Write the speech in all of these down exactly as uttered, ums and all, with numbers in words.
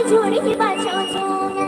ᱡᱷᱩᱲᱤ ᱵᱟᱪᱷᱟᱣ ᱡᱚᱝᱟ᱾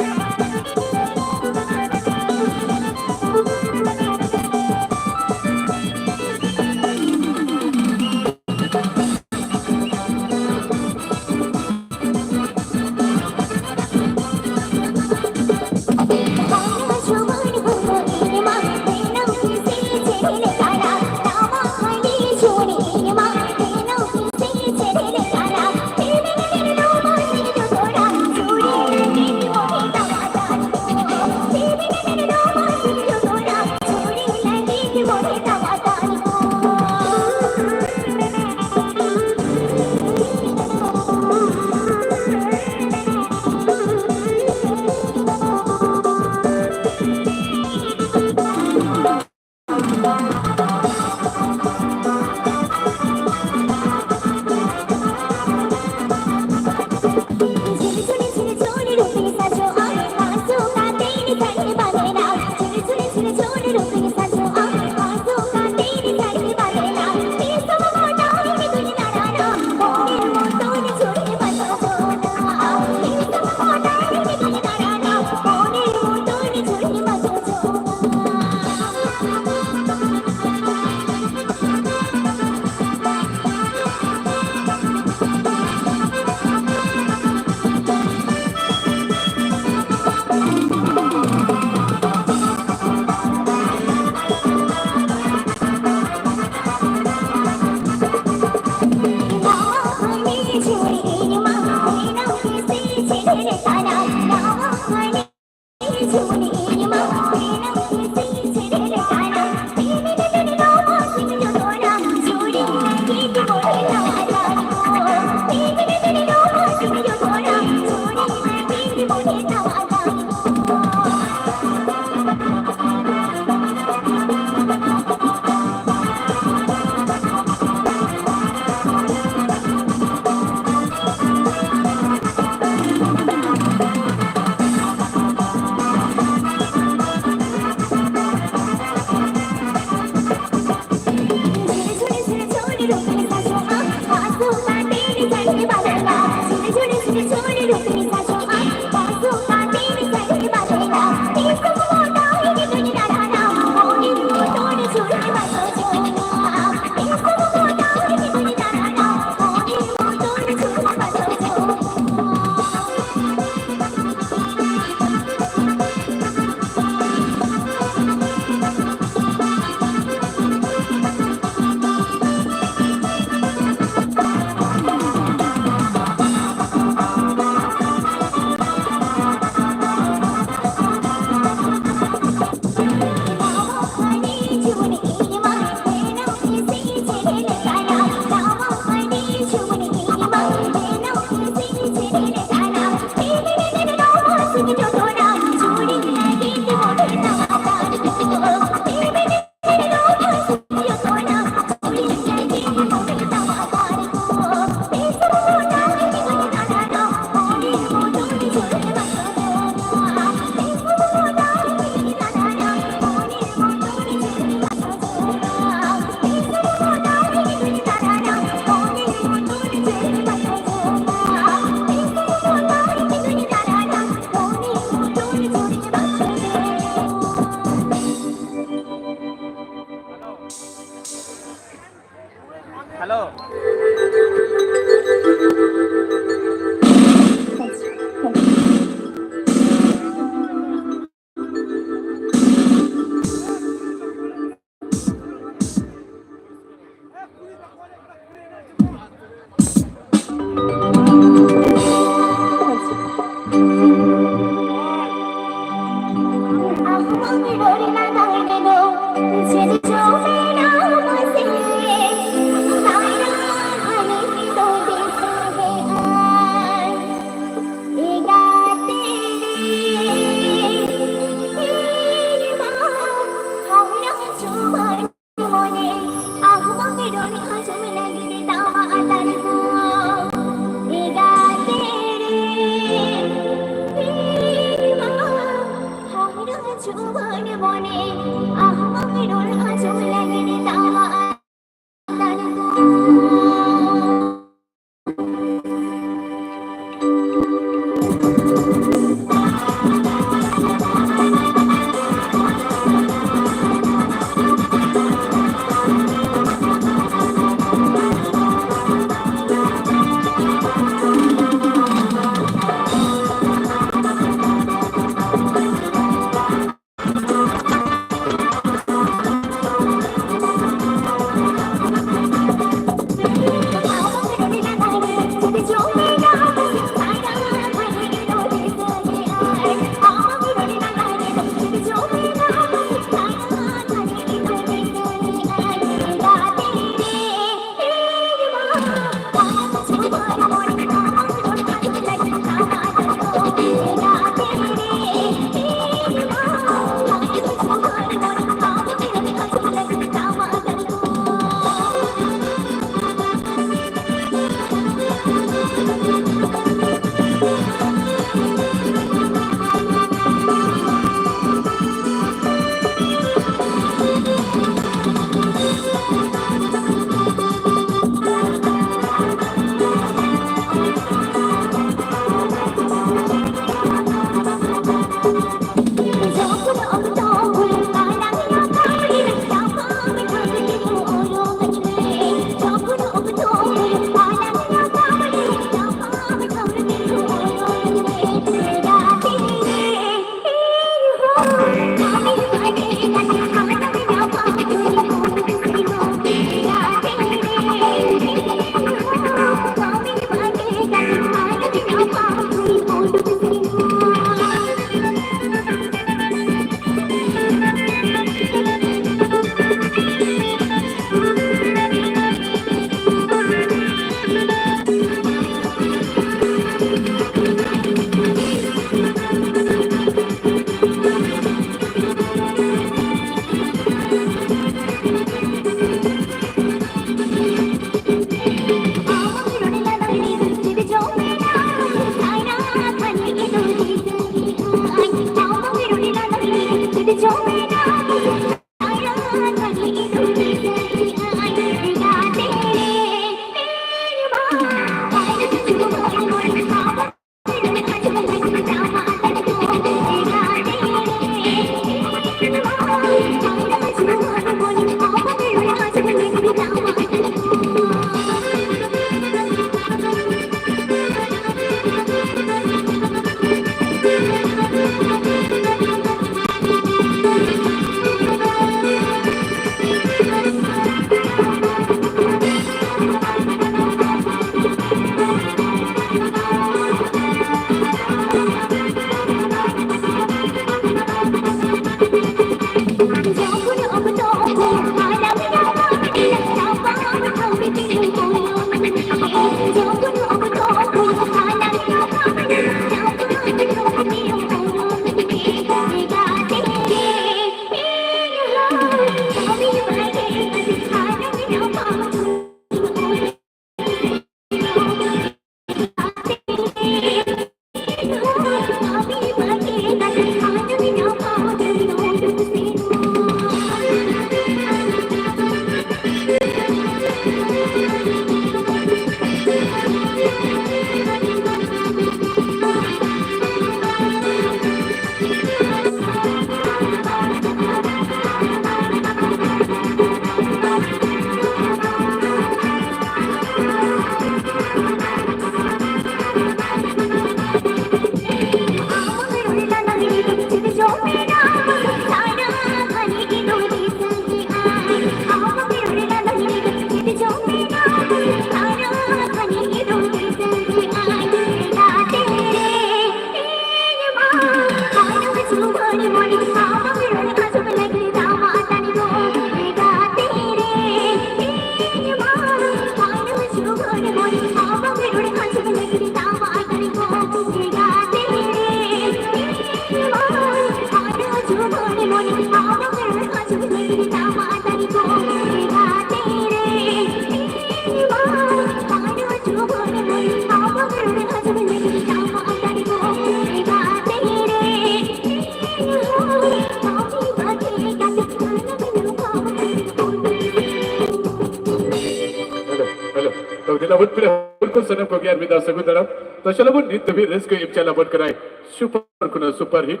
ᱥᱟᱱᱟᱢ ᱠᱚᱜᱮ ᱟᱨ ᱢᱤᱫ ᱫᱷᱟᱣ ᱥᱟᱹᱜᱩᱱ ᱫᱟᱨᱟᱢ᱾ ᱛᱚ ᱪᱚᱞᱚ ᱵᱚᱱ ᱱᱤᱛ ᱫᱷᱟᱹᱵᱤᱡ ᱨᱟᱹᱥᱠᱟᱹ ᱮᱢ ᱪᱟᱞ ᱟᱵᱚᱱ ᱠᱟᱱᱟᱭ ᱥᱩᱯᱟᱨ ᱠᱷᱚᱱᱟᱜ ᱥᱩᱯᱟᱨ ᱦᱤᱴ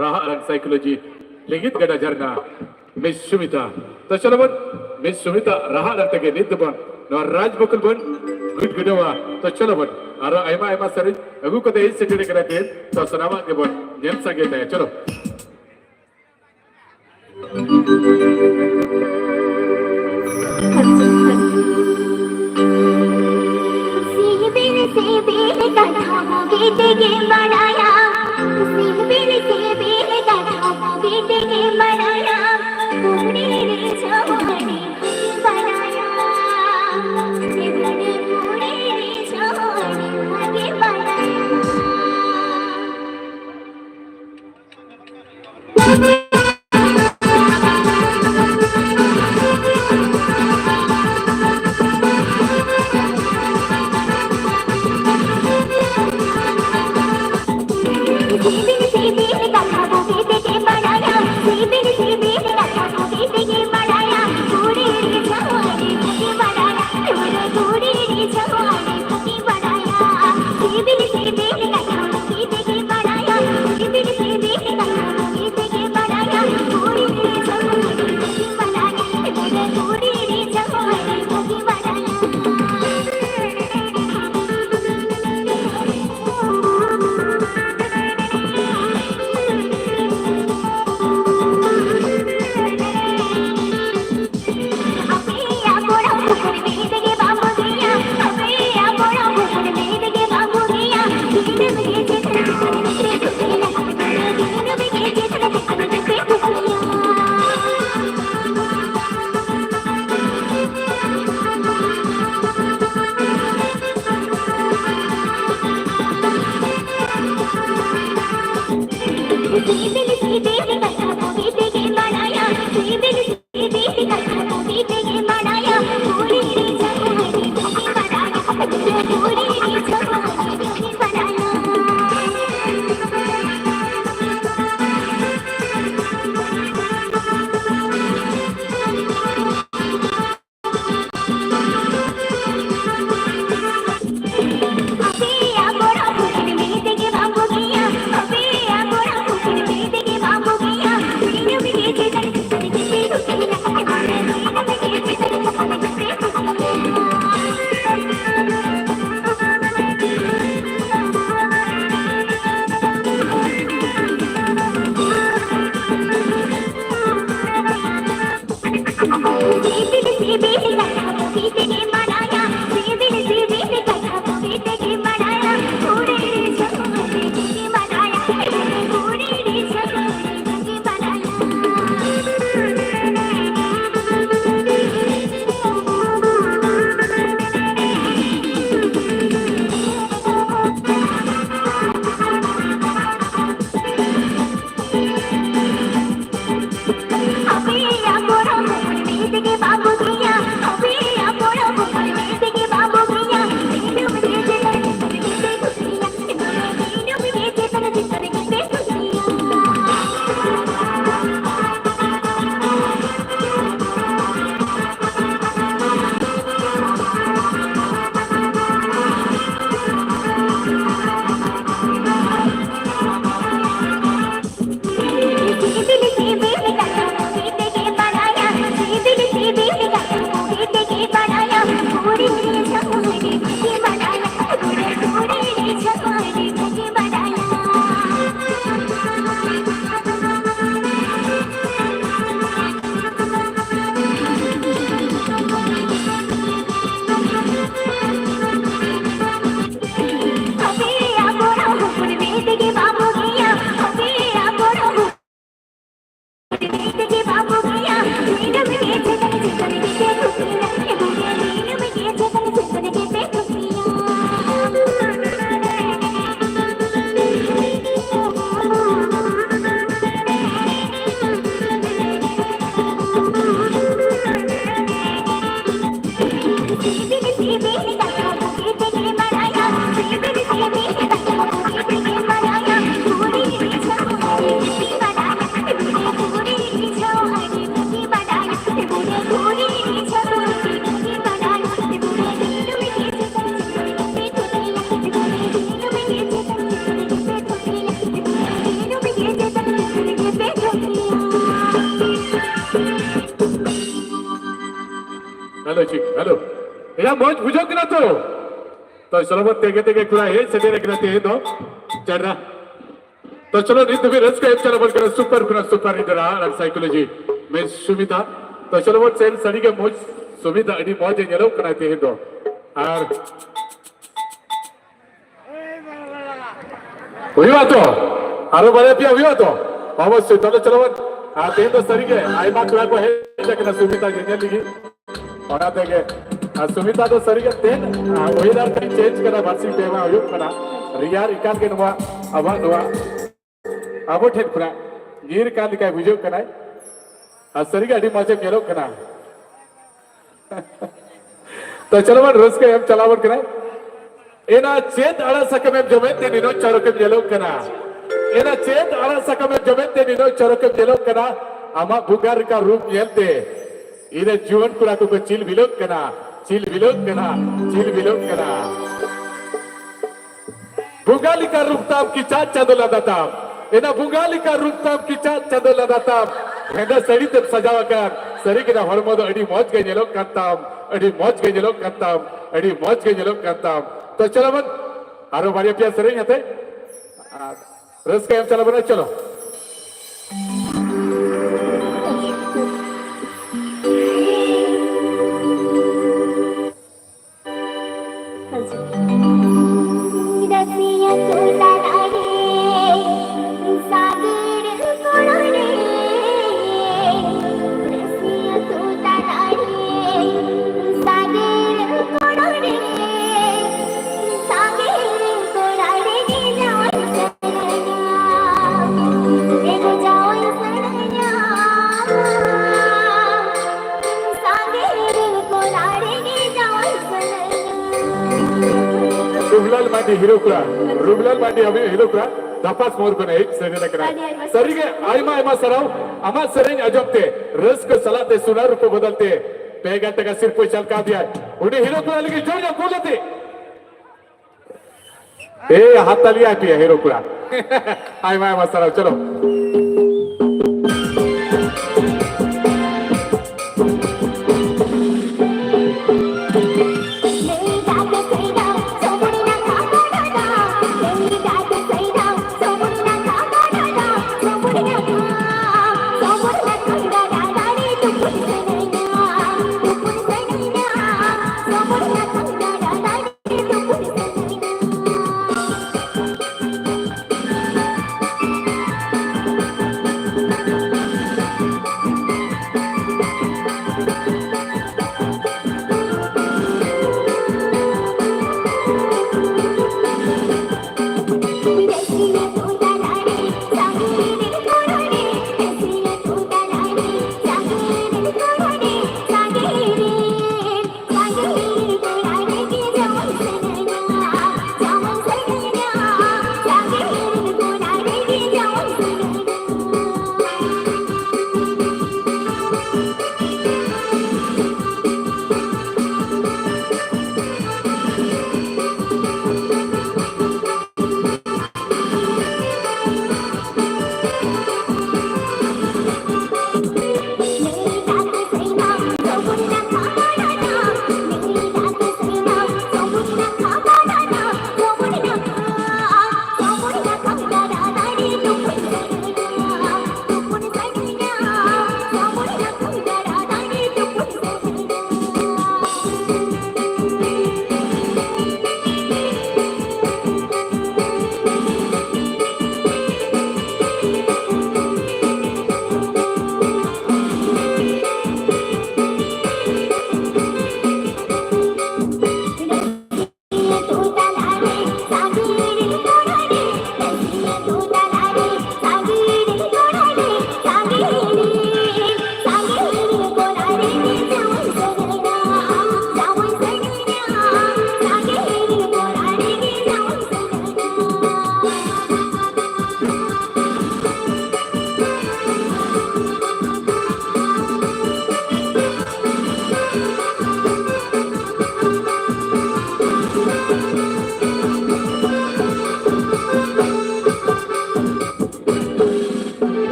ᱨᱟᱦᱟ ᱟᱲᱟᱝ ᱥᱟᱭᱠᱳᱞᱚᱡᱤ ᱞᱤᱸᱜᱤᱛ ᱜᱟᱰᱟ ᱡᱷᱟᱨᱱᱟ ᱢᱤᱥ ᱥᱩᱢᱤᱛᱟ᱾ ᱛᱚ ᱪᱚᱞᱚ ᱵᱚᱱ ᱢᱤᱥ ᱥᱩᱢᱤᱛᱟ ᱨᱟᱦᱟ ᱟᱲᱟᱝ ᱛᱮᱜᱮ ᱱᱤᱛ ᱫᱚᱵᱚᱱ ᱱᱚᱣᱟ ᱨᱟᱡᱽ ᱵᱟᱹᱠᱩᱞ ᱵᱚᱱ ᱜᱩᱰ ᱜᱩᱰᱟᱹᱣᱟ᱾ ᱛᱚ ᱪᱚᱞᱚ ᱵᱚᱱ ᱟᱨᱚ ᱟᱭᱢᱟ ᱟᱭᱢᱟ ᱥᱮᱨᱮᱧ ᱟᱹᱜᱩ ᱠᱟᱛᱮ ᱦᱮᱡ ᱥᱮᱴᱮᱨ ᱠᱟᱱᱟ ᱛᱮᱦᱮᱧ᱾ ᱛᱚ ᱥᱟᱱᱟᱢᱟᱜ ᱜᱮᱵᱚᱱ ᱧᱮᱞ ᱥᱟᱸᱜᱮ ᱛᱟᱭᱟ᱾ ᱪᱚᱞᱚ᱾ ᱥᱤᱵᱤᱞ ᱥᱤᱵᱤᱞ ᱠᱟᱛᱷᱟ ᱵᱩᱜᱤ ᱛᱮᱜᱮᱢ ᱵᱟᱲᱟᱭᱟ, ᱥᱤᱵᱤᱞ ᱥᱤᱵᱤᱞ ᱠᱟᱛᱷᱟ ᱵᱩᱜᱤ ᱛᱮᱜᱮᱢ ᱵᱟᱲᱟᱭᱟ, ᱠᱩᱲᱤ ᱨᱮ ᱡᱚᱣᱟᱱᱤ ᱵᱷᱟᱜᱮ ᱵᱟᱲᱟᱭᱟ, ᱠᱩᱲᱤ ᱨᱮ ᱡᱚᱣᱟᱱᱤ ᱵᱷᱟᱜᱮ ᱵᱟᱲᱟᱭᱟ᱾ ᱦᱮᱞᱳ, ᱮᱭᱟ, ᱢᱚᱡᱽ ᱵᱩᱡᱷᱟᱹᱜ ᱠᱟᱱᱟ ᱛᱚ? ᱛᱚ ᱪᱚᱞᱚ ᱵᱚᱱ ᱛᱮᱜᱮ ᱛᱮᱜᱮ ᱠᱚᱲᱟ ᱦᱮᱡ ᱥᱮᱴᱮᱨ ᱟᱠᱟᱱᱟ ᱛᱮᱦᱮᱧ ᱫᱚ ᱪᱟᱨᱟ᱾ ᱛᱚ ᱪᱚᱞᱚ, ᱱᱤᱛ ᱫᱷᱟᱹᱵᱤᱡ ᱨᱟᱹᱥᱠᱟᱹ ᱮᱢ ᱪᱟᱞᱟᱣ ᱠᱟᱱᱟ ᱥᱩᱯᱟᱨ ᱠᱷᱚᱱᱟᱜ ᱥᱩᱯᱟᱨ ᱤᱫᱟᱨᱟ ᱟᱨ ᱥᱟᱭᱠᱳᱞᱚᱡᱤ ᱢᱤᱥ ᱥᱩᱢᱤᱛᱟ᱾ ᱛᱚ ᱪᱚᱞᱚ ᱵᱚᱱ ᱥᱮᱱ ᱥᱟᱹᱨᱤ ᱜᱮ ᱢᱚᱡᱽ ᱥᱩᱢᱤᱛᱟ, ᱟᱹᱰᱤ ᱢᱚᱡᱽ ᱮ ᱧᱮᱞᱚᱜ ᱠᱟᱱᱟ ᱛᱮᱦᱮᱧ ᱫᱚ᱾ ᱟᱨ ᱦᱩᱭᱩᱜᱼᱟ ᱛᱚ? ᱟᱨᱚ ᱵᱟᱨᱭᱟ ᱯᱮᱭᱟ ᱦᱩᱭᱩᱜᱼᱟ ᱛᱚ? ᱚᱵᱚᱥᱥᱳᱭ᱾ ᱛᱟᱦᱞᱮ ᱪᱚᱞᱚ ᱵᱚᱱ, ᱟᱨ ᱛᱮᱦᱮᱧ ᱫᱚ ᱥᱟᱹᱨᱤ ᱜᱮ ᱟᱭᱢᱟ ᱠᱚᱲᱟ ᱠᱚ ᱦᱮᱡ ᱟᱠᱟᱱᱟ ᱥᱩᱢᱤᱛᱟ ᱧᱮᱧᱮᱞ ᱞᱟᱹᱜᱤᱫ᱾ ᱚᱱᱟ ᱛᱮᱜᱮ, ᱟᱨ ᱥᱩᱢᱤᱛᱟ ᱫᱚ ᱥᱟᱹᱨᱤ ᱜᱮ ᱛᱮᱦᱮᱧ, ᱟᱨ, ᱚᱭᱮᱫᱟᱨ ᱠᱟᱹᱴᱤᱡ ᱪᱮᱧᱡᱽ ᱠᱟᱱᱟ, ᱵᱟᱨᱥᱤᱧ ᱯᱮ ᱢᱟᱦᱟ ᱦᱩᱭᱩᱜ ᱠᱟᱱᱟ᱾ ᱨᱮᱭᱟᱲ ᱮᱠᱟᱞ ᱜᱮ ᱱᱚᱣᱟ ᱟᱵᱚᱣᱟᱜ ᱱᱚᱣᱟ ᱟᱵᱚ ᱴᱷᱮᱱ ᱠᱷᱚᱱᱟᱜ ᱧᱤᱨ ᱠᱟᱱ ᱞᱮᱠᱟᱭ ᱵᱩᱡᱷᱟᱹᱜ ᱠᱟᱱᱟᱭ᱾ ᱟᱨ ᱥᱟᱹᱨᱤ ᱜᱮ ᱟᱹᱰᱤ ᱢᱚᱡᱽ ᱮᱢ ᱧᱮᱞᱚᱜ ᱠᱟᱱᱟ᱾ ᱛᱚ ᱪᱚᱞᱚ ᱵᱚᱱ ᱨᱟᱹᱥᱠᱟᱹ ᱮᱢ ᱪᱟᱞᱟᱣ ᱵᱚᱱ ᱠᱟᱱᱟ᱾ ᱮᱱᱟ ᱪᱮᱫ ᱟᱲᱟᱜ ᱥᱟᱠᱟᱢ ᱮᱢ ᱡᱚᱢᱮᱫ ᱛᱮ ᱱᱤᱱᱟᱹᱜ ᱪᱚᱨᱚᱠ ᱮᱢ ᱧᱮᱞᱚᱜ ᱠᱟᱱᱟ? ᱮᱱᱟ ᱪᱮᱫ ᱟᱲᱟᱜ ᱥᱟᱠᱟᱢ ᱮᱢ ᱡᱚᱢᱮᱫ ᱛᱮ ᱱᱤᱱᱟᱹᱜ ᱪᱚᱨᱚᱠ ᱮᱢ ᱧᱮᱞᱚᱜ ᱠᱟᱱᱟ? ᱟᱢᱟᱜ ᱵᱚᱸᱜᱟ ᱞᱮᱠᱟ ᱨᱩᱯ ᱧᱮᱞᱛᱮ ᱤᱧ ᱨᱮᱱ ᱡᱩᱣᱟᱹᱱ ᱠᱚᱲᱟ ᱠᱚᱠᱚ ᱪᱤᱞ ᱵᱤᱞᱚᱜ ᱠᱟᱱᱟ, ᱪᱤᱞ ᱵᱤᱞᱚᱜ ᱠᱟᱱᱟ, ᱪᱤᱞ ᱵᱤᱞᱚᱜ ᱠᱟᱱᱟ᱾ ᱵᱚᱸᱜᱟ ᱞᱮᱠᱟ ᱨᱩᱯ ᱛᱟᱢ ᱠᱤᱪᱟᱜ ᱪᱟᱸᱫᱚ ᱞᱟᱸᱫᱟ ᱛᱟᱢ, ᱮᱱᱟ ᱵᱚᱸᱜᱟ ᱞᱮᱠᱟ ᱨᱩᱯ ᱛᱟᱢ ᱠᱤᱪᱟᱜ ᱪᱟᱸᱫᱚ ᱞᱟᱸᱫᱟ ᱛᱟᱢ᱾ ᱦᱮᱸᱫᱮ ᱥᱟᱹᱲᱤ ᱛᱮᱢ ᱥᱟᱡᱟᱣ ᱟᱠᱟᱱ, ᱥᱟᱹᱨᱤ ᱜᱮ ᱱᱟ ᱦᱚᱲᱢᱚ ᱫᱚ ᱟᱹᱰᱤ ᱢᱚᱡᱽ ᱜᱮ ᱧᱮᱞᱚᱜ ᱠᱟᱱ ᱛᱟᱢ, ᱟᱹᱰᱤ ᱢᱚᱡᱽ ᱜᱮ ᱧᱮᱞᱚᱜ ᱠᱟᱱ ᱛᱟᱢ, ᱟᱹᱰᱤ ᱢᱚᱡᱽ ᱜᱮ ᱧᱮᱞᱚᱜ ᱠᱟᱱ ᱛᱟᱢ᱾ ᱛᱚ ᱪᱚᱞᱚ ᱵᱚᱱ ᱟᱨᱚ ᱵᱟᱨᱭᱟ ᱯᱮᱭᱟ ᱥᱮᱨᱮᱧ ᱟᱛᱮ ᱟᱨ ᱨᱟᱹᱥᱠᱟᱹ ᱮᱢ ᱪᱟᱞᱟᱣ ᱵᱚᱱᱟ, ᱪᱚᱞᱚ᱾ ᱨᱩᱵᱞᱟᱞ ᱢᱟᱱᱰᱤ ᱦᱤᱨᱳ ᱠᱚᱲᱟ, ᱨᱩᱵᱞᱟᱞ ᱢᱟᱱᱰᱤ ᱟᱵᱚ ᱦᱤᱨᱳ ᱠᱚᱲᱟ, ᱫᱟᱯᱟᱥ ᱢᱳᱲ ᱠᱷᱚᱱ ᱦᱮᱡ ᱥᱮᱴᱮᱨ ᱟᱠᱟᱱᱟ᱾ ᱟᱹᱰᱤ ᱟᱭᱢᱟ ᱥᱟᱹᱨᱤ ᱜᱮ ᱟᱭᱢᱟ ᱟᱭᱢᱟ ᱥᱟᱨᱦᱟᱣ᱾ ᱟᱢᱟᱜ ᱥᱮᱨᱮᱧ ᱟᱸᱡᱚᱢ ᱛᱮ ᱨᱟᱹᱥᱠᱟᱹ ᱥᱟᱞᱟᱜ ᱛᱮ ᱥᱩᱱᱟ ᱨᱩᱯᱟᱹ ᱵᱚᱫᱚᱞ ᱛᱮ ᱯᱮ ᱦᱟᱡᱟᱨ ᱴᱟᱠᱟ ᱥᱤᱨᱯᱟᱹ ᱪᱟᱞ ᱠᱟᱣᱫᱮᱭᱟᱭ᱾ ᱩᱱᱤ ᱦᱤᱨᱳ ᱠᱚᱲᱟ ᱞᱟᱹᱜᱤᱫ ᱡᱳᱨ ᱧᱚᱜ ᱜᱳᱞ ᱟᱛᱮ᱾ ᱮ, ᱦᱟᱛ ᱛᱟᱞᱤ ᱟᱭ ᱯᱮ ᱦᱤᱨᱳ ᱠᱚᱲᱟ᱾ ᱟᱭᱢᱟ ᱟᱭᱢᱟ ᱥᱟᱨᱦᱟᱣ, ᱪᱚᱞᱚ᱾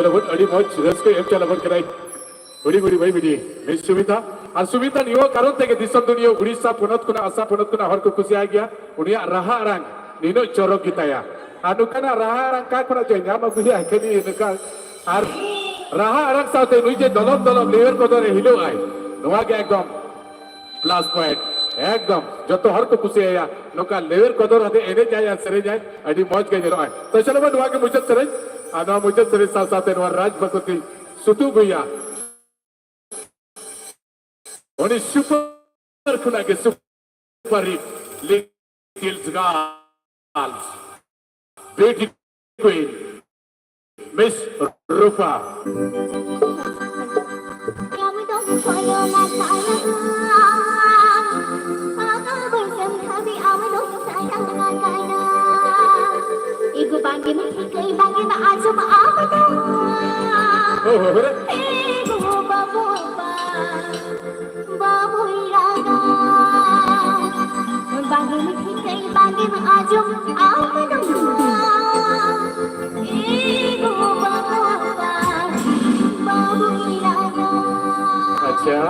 ᱟᱹᱰᱤ ᱢᱚᱡᱽ ᱨᱟᱹᱥᱠᱟᱹ ᱮᱢ ᱪᱟᱞ ᱟᱵᱚᱱ ᱠᱟᱱᱟᱭ᱾ ᱵᱟᱹᱲᱤ ᱵᱟᱹᱲᱤ ᱵᱟᱹᱭ ᱵᱤᱴᱤ ᱢᱤᱥ ᱥᱩᱢᱤᱛᱟ᱾ ᱟᱨ ᱥᱩᱢᱤᱛᱟ ᱱᱤᱭᱟᱹ ᱠᱟᱨᱚᱱ ᱛᱮᱜᱮ ᱫᱤᱥᱚᱢ ᱫᱩᱱᱤᱭᱟᱹ ᱩᱲᱤᱥᱥᱟ ᱯᱚᱱᱚᱛ ᱠᱷᱚᱱᱟᱜ, ᱟᱥᱟ ᱯᱚᱱᱚᱛ ᱠᱷᱚᱱᱟᱜ ᱦᱚᱲ ᱠᱚ ᱠᱩᱥᱤᱭᱟᱭ ᱜᱮᱭᱟ᱾ ᱩᱱᱤᱭᱟᱜ ᱨᱟᱦᱟ ᱟᱲᱟᱝ ᱱᱤᱱᱟᱹᱜ ᱪᱚᱨᱚᱠ ᱜᱮᱛᱟᱭᱟ᱾ ᱟᱨ ᱱᱚᱝᱠᱟᱱᱟᱜ ᱨᱟᱦᱟ ᱟᱲᱟᱝ ᱚᱠᱟ ᱠᱷᱚᱱᱟᱜ ᱪᱚᱭ ᱧᱟᱢ ᱟᱹᱜᱩᱭᱟ ᱠᱷᱟᱹᱞᱤ ᱱᱚᱝᱠᱟ᱾ ᱟᱨ ᱨᱟᱦᱟ ᱟᱲᱟᱝ ᱥᱟᱶᱛᱮ ᱱᱩᱭ ᱡᱮ ᱫᱚᱞᱚᱵ ᱫᱚᱞᱚᱵ ᱞᱮᱣᱮᱨ ᱠᱚᱫᱚᱨᱮ ᱦᱤᱞᱟᱹᱜ ᱟᱭ, ᱱᱚᱣᱟ ᱜᱮ ᱮᱠᱫᱚᱢ ᱯᱞᱟᱥ ᱯᱚᱭᱮᱱᱴ᱾ ᱮᱠᱫᱚᱢ ᱡᱚᱛᱚ ᱦᱚᱲ ᱠᱚ ᱠᱩᱥᱤᱭᱟᱭᱟ, ᱱᱚᱝᱠᱟ ᱞᱮᱣᱮᱨ ᱠᱚᱫᱚᱨ ᱟᱛᱮ ᱮᱱᱮᱡ ᱟᱭ ᱟᱨ ᱥᱮᱨᱮᱧ ᱟᱭ, ᱟᱹᱰᱤ ᱢᱚᱡᱽ ᱜᱮ ᱧᱮᱞᱚᱜ ᱟᱭ᱾ ᱛᱚ ᱪᱚᱞᱚ ᱵᱚᱱ, ᱱᱚᱣᱟ ᱜᱮ ᱢᱩᱪᱟᱹᱫ ᱥᱮᱨᱮᱧ᱾ ᱟᱨ ᱱᱚᱣᱟ ᱢᱩᱪᱟᱹᱫ ᱥᱮᱨᱮᱧ ᱥᱟᱶ ᱥᱟᱶᱛᱮ ᱱᱚᱣᱟ ᱨᱟᱡᱽ ᱵᱟᱠᱚᱛᱤ ᱥᱩᱛᱩ ᱵᱷᱩᱭᱟ, ᱩᱱᱤ ᱥᱩᱯᱟᱨ ᱠᱷᱚᱱᱟᱜ ᱜᱮ super hit little girls beauty queen miss Rupa. ᱤᱜᱩ ᱵᱟᱝᱜᱮᱢ ᱴᱷᱤᱠᱟᱹᱭ ᱵᱟᱝᱜᱮᱢ ᱟᱸᱡᱚᱢ ᱟᱢ ᱫᱚ᱾ ᱦᱳᱭ, ᱦᱳᱭ, ᱦᱳᱭ᱾ ᱤᱜᱩ ᱵᱟᱵᱩ ᱵᱟ, ᱵᱟᱵᱩᱭ ᱨᱟᱜᱟ᱾ ᱵᱟᱝᱜᱮᱢ ᱴᱷᱤᱠᱟᱹᱭ ᱵᱟᱝᱜᱮᱢ ᱟᱸᱡᱚᱢ ᱟᱢ ᱫᱚ᱾ ᱤᱜᱩ ᱵᱟᱵᱩ ᱵᱟ, ᱵᱟᱵᱩᱭ ᱨᱟᱜᱟ᱾ ᱟᱪᱪᱷᱟ᱾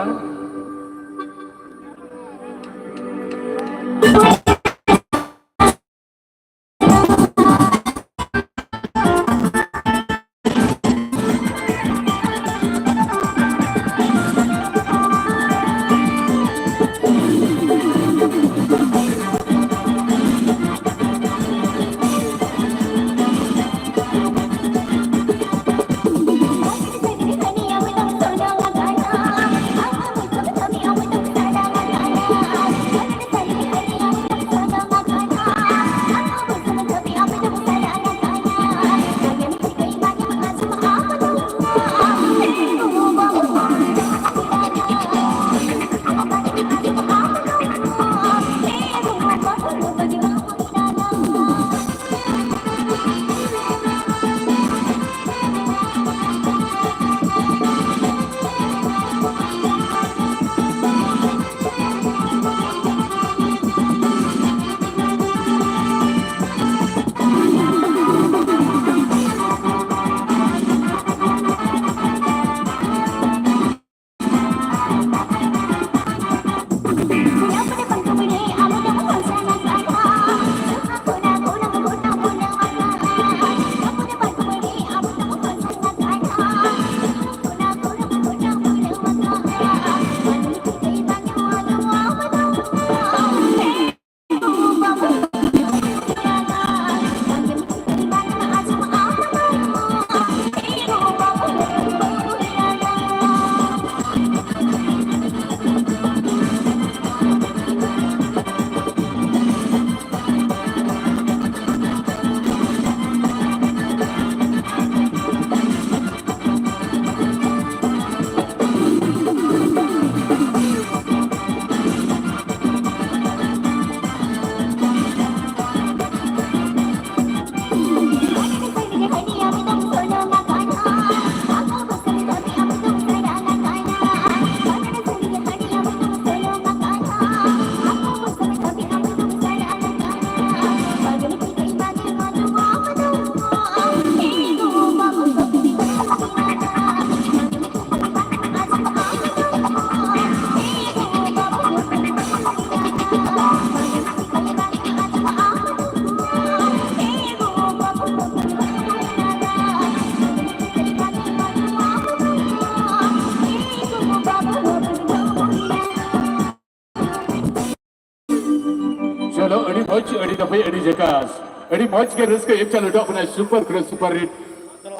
ᱦᱮᱞᱳ, ᱟᱹᱰᱤ ᱢᱚᱡᱽ, ᱟᱹᱰᱤ ᱱᱟᱯᱟᱭ, ᱟᱹᱰᱤ ᱡᱟᱠᱟᱥ, ᱟᱹᱰᱤ ᱢᱚᱡᱽ ᱜᱮ ᱨᱟᱹᱥᱠᱟᱹ ᱮᱢ ᱪᱟᱞ ᱩᱰᱩᱠ ᱠᱟᱱᱟ super crush super hit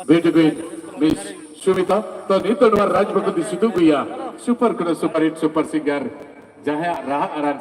beauty queen miss Sumita. ᱛᱚ ᱱᱤᱛᱚᱜ ᱱᱚᱣᱟ ᱨᱟᱡᱽ ᱵᱟᱹᱠᱩ ᱫᱤᱥᱩᱫᱩ ᱜᱩᱭᱟ super crush super hit super singer, ᱡᱟᱦᱟᱸᱭᱟᱜ ᱨᱟᱦᱟ ᱟᱲᱟᱝ